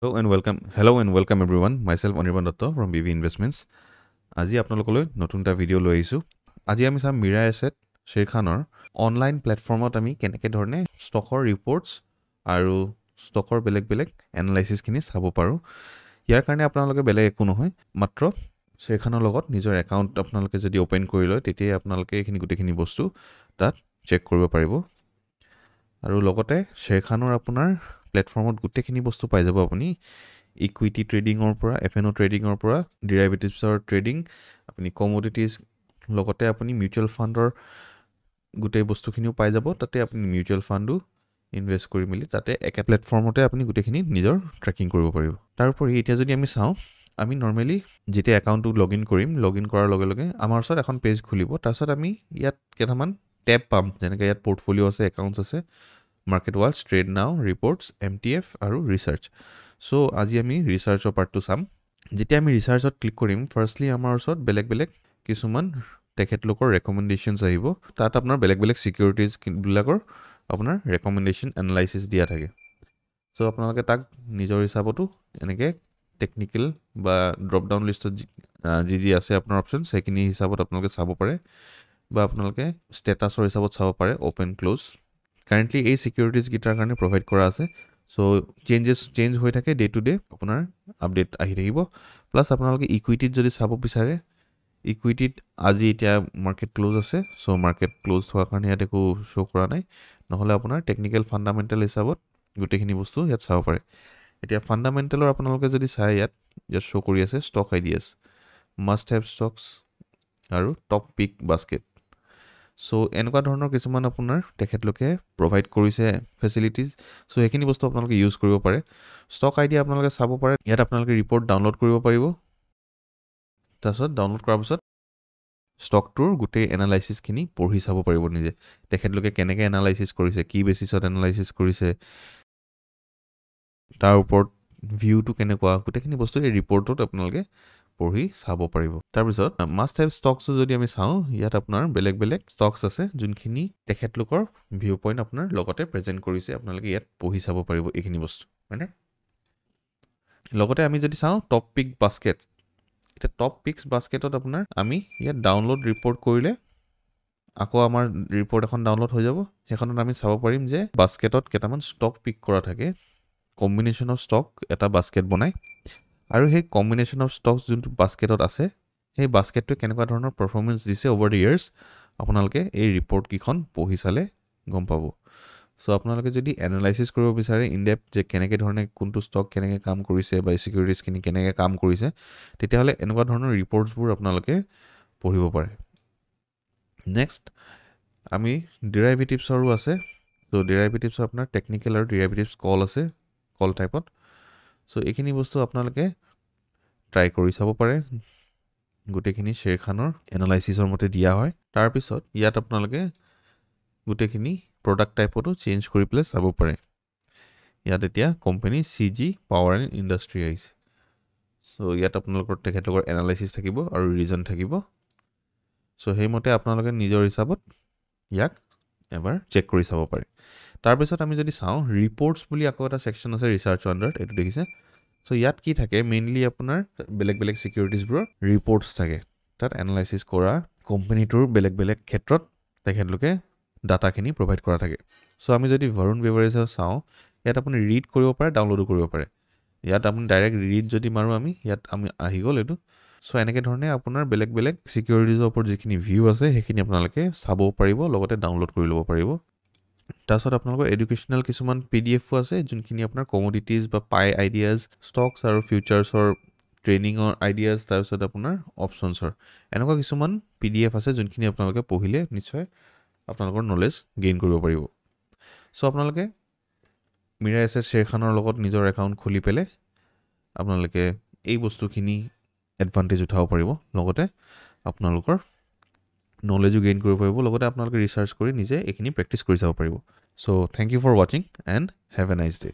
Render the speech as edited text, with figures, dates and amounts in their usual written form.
Hello and welcome everyone. Myself Anirban Dutta from BV Investments. আজি আপোনালোকলৈ নতুন এটা ভিডিঅ' লৈ আহিছোঁ। আজি আমি চাম মিৰাই এছেট শ্বেৰখানৰ অনলাইন প্লেটফৰ্মত আমি কেনেকৈ ধৰণে ষ্টকৰ ৰিপৰ্টছ আৰু ষ্টকৰ বেলেগ বেলেগ এনালাইচিছখিনি চাব পাৰোঁ। ইয়াৰ কাৰণে আপোনালোকে বেলেগ একো নহয়, মাত্ৰ শ্বেৰখানৰ লগত নিজৰ একাউণ্ট আপোনালোকে যদি অ'পেন কৰি লয়, তেতিয়াই আপোনালোকে এইখিনি গোটেইখিনি বস্তু তাত চেক কৰিব পাৰিব। আৰু লগতে শ্বেৰখানৰ আপোনাৰ প্লেটফৰ্মত গোটেইখিনি বস্তু পাই যাব আপুনি, ইকুইটি ট্ৰেডিঙৰ পৰা, এফ&অ' ট্ৰেডিঙৰ পৰা, ডিৰাইভেটিভছৰ ট্ৰেডিং, আপুনি কম'ডিটিজ, লগতে আপুনি মিউচুৱেল ফাণ্ডৰ গোটেই বস্তুখিনিও পাই যাব। তাতে আপুনি মিউচুৱেল ফাণ্ডো ইনভেষ্ট কৰি মেলি তাতে একে প্লেটফৰ্মতে আপুনি গোটেইখিনি নিজৰ ট্ৰেকিং কৰিব পাৰিব। তাৰোপৰি এতিয়া যদি আমি চাওঁ, আমি নৰ্মেলি যেতিয়া একাউণ্টটো লগ ইন কৰিম, লগ ইন কৰাৰ লগে লগে আমাৰ ওচৰত এখন পেজ খুলিব। তাৰপিছত আমি ইয়াত কেইটামান টেব পাম, যেনেকৈ ইয়াত পৰ্টফলিঅ' আছে, একাউণ্টছ আছে, market watch, trade now, reports, MTF আৰু ৰিচাৰ্চ। চ' আজি আমি ৰিচাৰ্চৰ পাৰ্টটো চাম। যেতিয়া আমি ৰিচাৰ্চত ক্লিক কৰিম, ফাৰ্ষ্টলি আমাৰ ওচৰত বেলেগ বেলেগ কিছুমান তেখেতলোকৰ ৰেকমেণ্ডেশ্যনছ আহিব। তাত আপোনাৰ বেলেগ বেলেগ ছিকিউৰিটিজবিলাকৰ আপোনাৰ ৰেকমেণ্ডেশ্যন এনালাইচিছ দিয়া থাকে। চ' আপোনালোকে তাক নিজৰ হিচাপতো এনেকৈ টেকনিকেল বা ড্ৰপ ডাউন লিষ্টত যি যি আছে আপোনাৰ অপশ্যন, সেইখিনি হিচাপত আপোনালোকে চাব পাৰে বা আপোনালোকে ষ্টেটাছৰ হিচাপত চাব পাৰে, অ'পেন, ক্ল'জ। কাৰেণ্টলি এই ছিকিউৰিটিজকেইটাৰ কাৰণে প্ৰভাইড কৰা আছে। চ' চেঞ্জ হৈ থাকে, ডে টু ডে আপোনাৰ আপডেট আহি থাকিব। প্লাছ আপোনালোকে ইকুইটিত যদি চাব বিচাৰে, ইকুইটিত আজি এতিয়া মাৰ্কেট ক্ল'জ আছে, চ' মাৰ্কেট ক্ল'জ হোৱাৰ কাৰণে ইয়াত একো শ্ব' কৰা নাই। নহ'লে আপোনাৰ টেকনিকেল, ফাণ্ডামেণ্টেল হিচাপত গোটেইখিনি বস্তু ইয়াত চাব পাৰে। এতিয়া ফাণ্ডামেণ্টেলৰ আপোনালোকে যদি চায়, ইয়াত শ্ব' কৰি আছে stock ideas, must have stocks আৰু টপ পিক বাস্কেট। চ' এনেকুৱা ধৰণৰ কিছুমান আপোনাৰ তেখেতলোকে প্ৰভাইড কৰিছে ফেচিলিটিজ। চ' সেইখিনি বস্তু আপোনালোকে ইউজ কৰিব পাৰে। ষ্টক আইডিয়া আপোনালোকে চাব পাৰে। ইয়াত আপোনালোকে ৰিপৰ্ট ডাউনলোড কৰিব পাৰিব। তাৰপিছত ডাউনলোড কৰাৰ পিছত ষ্টকটোৰ গোটেই এনালাইচিছখিনি পঢ়ি চাব পাৰিব নিজে, তেখেতলোকে কেনেকৈ এনালাইচিছ কৰিছে, কি বেচিছত এনালাইচিছ কৰিছে, তাৰ ওপৰত ভিউটো কেনেকুৱা, গোটেইখিনি বস্তু এই ৰিপৰ্টটোত আপোনালোকে পঢ়ি চাব পাৰিব। তাৰপিছত মাষ্ট have ষ্টকছো যদি আমি চাওঁ, ইয়াত আপোনাৰ বেলেগ বেলেগ ষ্টকছ আছে, যোনখিনি তেখেতলোকৰ ভিউ পইণ্ট আপোনাৰ লগতে প্ৰেজেণ্ট কৰিছে। আপোনালোকে ইয়াত পঢ়ি চাব পাৰিব এইখিনি বস্তু, হয়নে? লগতে আমি যদি চাওঁ টপ পিক বাস্কেট, এতিয়া টপ পিক্স বাস্কেটত আপোনাৰ আমি ইয়াত ডাউনলোড ৰিপৰ্ট কৰিলে আকৌ আমাৰ ৰিপৰ্ট এখন ডাউনলোড হৈ যাব। সেইখনত আমি চাব পাৰিম যে বাস্কেটত কেইটামান ষ্টক পিক কৰা থাকে, কম্বিনেশ্যন অফ ষ্টক এটা বাস্কেট বনায় আৰু সেই কম্বিনেশ্যন অফ ষ্টকছ যোনটো বাস্কেটত আছে, সেই বাস্কেটটোৱে কেনেকুৱা ধৰণৰ পাৰফৰ্মেঞ্চ দিছে অভাৰ the years, আপোনালোকে এই ৰিপৰ্টকেইখন পঢ়ি চালে গম পাব। চ' আপোনালোকে যদি এনালাইচিছ কৰিব বিচাৰে ইনডেপ্থ যে কেনেকৈ ধৰণে কোনটো ষ্টক কেনেকৈ কাম কৰিছে বা ছিকিউৰিটিজখিনি কেনেকৈ কাম কৰিছে, তেতিয়াহ'লে এনেকুৱা ধৰণৰ ৰিপৰ্টছবোৰ আপোনালোকে পঢ়িব পাৰে। নেক্সট আমি ডিৰাইভেটিভছৰো আছে। চ' ডিৰাইভেটিভছৰ আপোনাৰ টেকনিকেল আৰু ডিৰাইভেটিভছ কল আছে, কল টাইপত। চ' এইখিনি বস্তু আপোনালোকে ট্ৰাই কৰি চাব পাৰে। গোটেইখিনি শ্বেৰখানৰ এনালাইচিছৰ মতে দিয়া হয়। তাৰপিছত ইয়াত আপোনালোকে গোটেইখিনি প্ৰডাক্ট টাইপতো চেঞ্জ কৰি পেলাই চাব পাৰে। ইয়াত এতিয়া company CG power and industry আহিছে। চ' ইয়াত আপোনালোকৰ তেখেতলোকৰ এনালাইচিছ থাকিব আৰু ৰিজন থাকিব। চ' সেইমতে আপোনালোকে নিজৰ হিচাপত ইয়াক এবাৰ চেক কৰি চাব পাৰে। তাৰপিছত আমি যদি চাওঁ, ৰিপৰ্টছ বুলি আকৌ এটা ছেকশ্যন আছে ৰিচাৰ্চৰ আণ্ডাৰত, এইটো দেখিছে। চ' ইয়াত কি থাকে? মেইনলি আপোনাৰ বেলেগ বেলেগ ছিকিউৰিটিজবোৰৰ ৰিপৰ্টছ থাকে। তাত এনালাইচিছ কৰা কোম্পানীটোৰ বেলেগ বেলেগ ক্ষেত্ৰত তেখেতলোকে ডাটাখিনি প্ৰভাইড কৰা থাকে। চ' আমি যদি বৰুণ বেভাৰেজৰ চাওঁ, ইয়াত আপুনি ৰিড কৰিব পাৰে, ডাউনলোডো কৰিব পাৰে। ইয়াত আপুনি ডাইৰেক্ট ৰিড যদি মাৰোঁ আমি, ইয়াত আমি আহি গ'ল এইটো। চ' এনেকৈ ধৰণে আপোনাৰ বেলেগ বেলেগ ছিকিউৰিটিজৰ ওপৰত যিখিনি ভিউ আছে, সেইখিনি আপোনালোকে চাব পাৰিব, লগতে ডাউনলোড কৰি ল'ব পাৰিব। তাৰপিছত আপোনালোকৰ এডুকেশ্যনেল কিছুমান পিডিএফো আছে, যোনখিনি আপোনাৰ কম'ডিটিজ বা পাই আইডিয়াজ, ষ্টকছ আৰু ফিউচাৰ্ছৰ ট্ৰেইনিঙৰ আইডিয়াজ, তাৰপিছত আপোনাৰ অপশ্যনছৰ এনেকুৱা কিছুমান পিডিএফ আছে, যোনখিনি আপোনালোকে পঢ়িলে নিশ্চয় আপোনালোকৰ নলেজ গেইন কৰিব পাৰিব। চ' আপোনালোকে মিৰাই এছেট শ্বেৰখানৰ লগত নিজৰ একাউণ্ট খুলি পেলাই আপোনালোকে এই বস্তুখিনি এডভান্টেজ উঠাব পাৰিব, লগতে আপোনালোকৰ নলেজো গেইন কৰিব পাৰিব, লগতে আপোনালোকে ৰিচাৰ্চ কৰি নিজে এইখিনি প্ৰেক্টিছ কৰি চাব পাৰিব। So thank you for watching and have a nice day.